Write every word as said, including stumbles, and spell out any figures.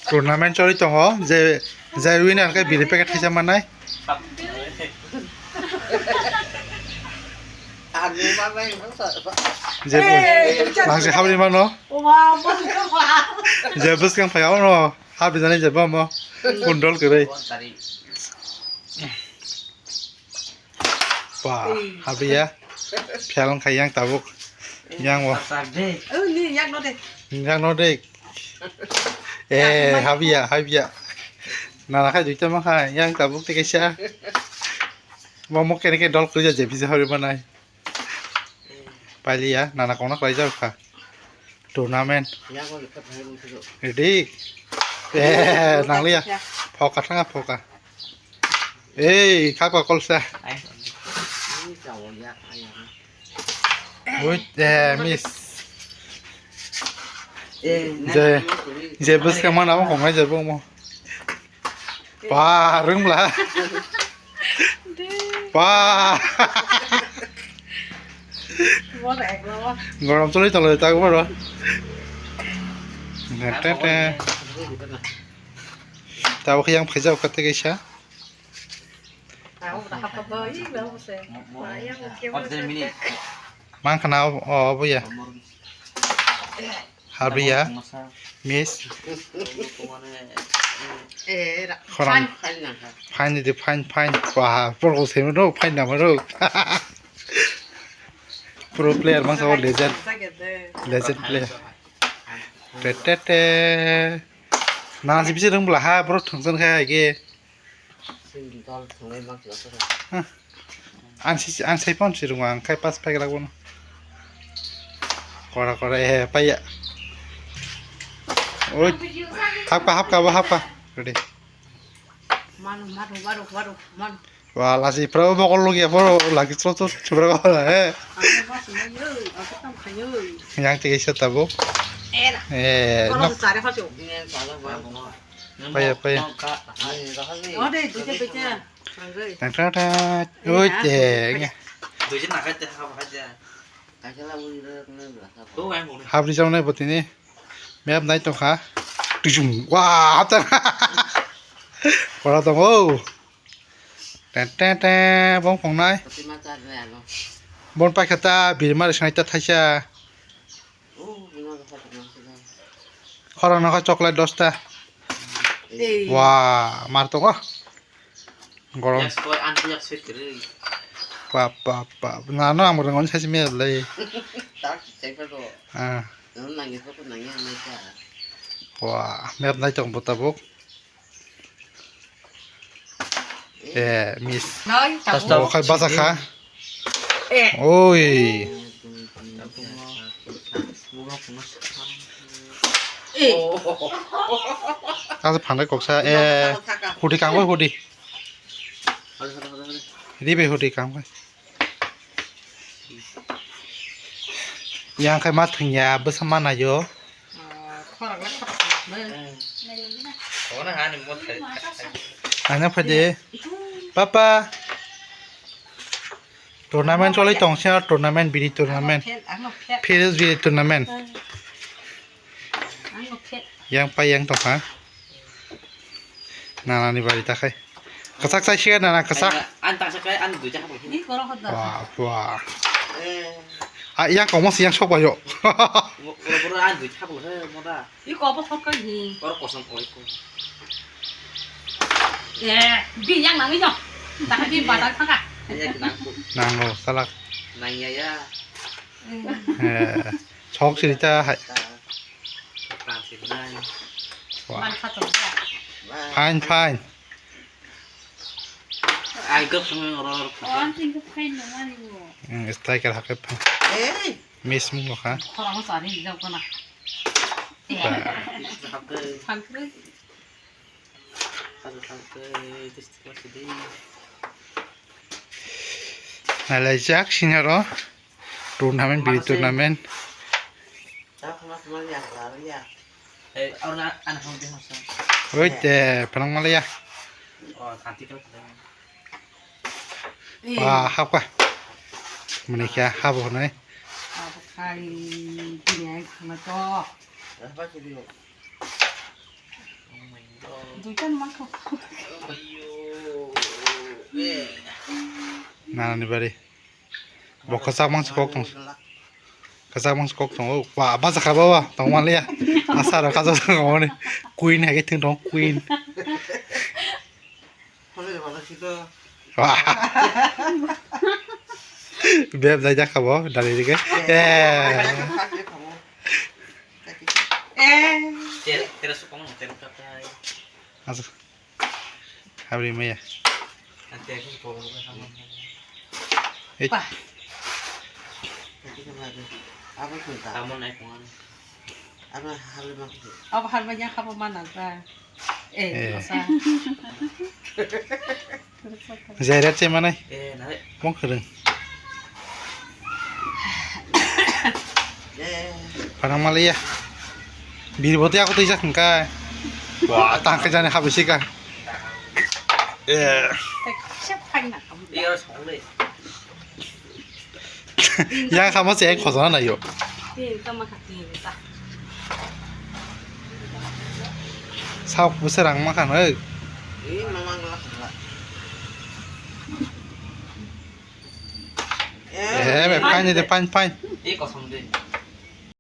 Tournament choli tongo, je, je winner khe bini packet thaisa mannai. Je bo, nang se habri mano. Je bwskang phai abono habri jani je bo mo. Kundol kwrwi. Ba, habri ya. Phial wngkha yang tabuk. Yang bo. Yang no de. Eh, habri ya, habri ya. Nana khai duita ma khai, yang tabuk te kaisa. Bo mo kene ke dol kwrwi je pisa habri manai. Pailiya, nana kongna khlaijak kha. Tournament. Ready? Eh, nangliya. Phoka thanga phoka. Ei, khakwa kolsa. Wait, eh, miss. Je, je bwskang mana mo kongna je bo mo. Ba, rwngla. Ba. Gorom choli tongla tak boro. Tete. Tabo khe yang phaijak kha tei kaisa. Mang khana o, o, obo ya. Habri ya. Miss. Khorang. Fine, fine, fine. Wah, pro se no, fine na maro. Pro player mang sa legend. Legend player. Te, te, te. Na, si bisi rwng bwla ha, bro, thwngsan khai hai khe. Singgi dol thwngnai mang si aswk. Hah. Ang si, ang sai pon si rwng ang khai pass pack lagbo no. Kora, kora, eh, paiya. Oi. Hapka, hapka, bo hapka. Ready. Manu, manu, manu, manu, manu. Wah, lasi pro bokol logi pro lagi tro tro chubra ko he. Yang tege sa tabo. Eh, no. Paya, paya. Tang tang tang. Oi, te, nge. Habri jong nai botini. Map nai tongkha. Tujung. Wah, hapta. Kora tongo. Ten, ten, ten, bong pongnai. Bon paikha ta, birma rwsnai ta thaisa. Khorang nokha chocolate dosta. Wah, mar tongo. Gorom. Bap, bap, bap. Na, no, ang rwngmani saisi map lai. Ah. Wah, map nai tong bo tabuk. Eh, miss. Noi, tabuk. Oh, khai bacha kha. Eh. Oi. Eh. Asa phanai koksa, eh, hudi kangbai hudi. Ribai hudi kangbai. Yang khai ma thwngya, bwsa ma naio. Khorang le khorang le. Ano phai de. Papa. Tournament choli tong se, tournament, biri tournament. Phil, ano phil. Phil biri tournament. Ano phil. Yang pai yang tong ha. Nana ni bari ta khai. Kasak sai siya nana kasak. Ani, ani tangsa kai, ani duita haplo. Ni korang hoda. Wah, wah. Eh. Ah, yang kau masih yang sok bayo. Boro, boro ani duita haplo he, moda. Iko apa sok kai ni? Oro kosong koi ko. Eh, bi yang nang ino. Tapi bi badang thangka. Ani yang nang ko. Nang lo, salak. Nang ya ya. Eh, sok siri ta hai. Wah. Fine, fine. Ai, gop sung oro oro. Oh, ang tinggal fine no mani mo. Hmm, striker hakhe fine. Miss mung kha. Khorang sari jauh kana. Ba. Thangkre. Nalaijak sini aro tournament, biri tournament. Oi, te, phanang malaya. Wah, hapka. Mani kya, habo nai. Duitan mangkuk. Nanani bari. Bo kwchak mangsi kok tong. Kwchak mangsi kok tong. Wa, ba jakha ba, wa. Tong man liya. Asa ro kajo tong ni. Queen hai ke thung tong, queen. Wah. Beb jai jakha bo, dari dike. Eh. Eh. Tel, tel sukong, tel kapai. Asa. Habri maya. Eh. Wah. Abo kung ta. Abo nai kung ano. Abo hal ma kung. Abo hal ma yang habo mana ta. Eh, eh. Kosa. Jairat se manai. Eh, nai. Mong kereng. Eh. Parang malia. Biri bote aku tijak engkai. Wah, tangkai jani habisi ka. Eh. Siap kain nak kamu. Iya, song deh. Yang sama si ek khosana na yo. Tin ta ma kha tin ta. Sao bwsarang ma kha noi. Eh, me pain de pain pain. Eh, kosong de.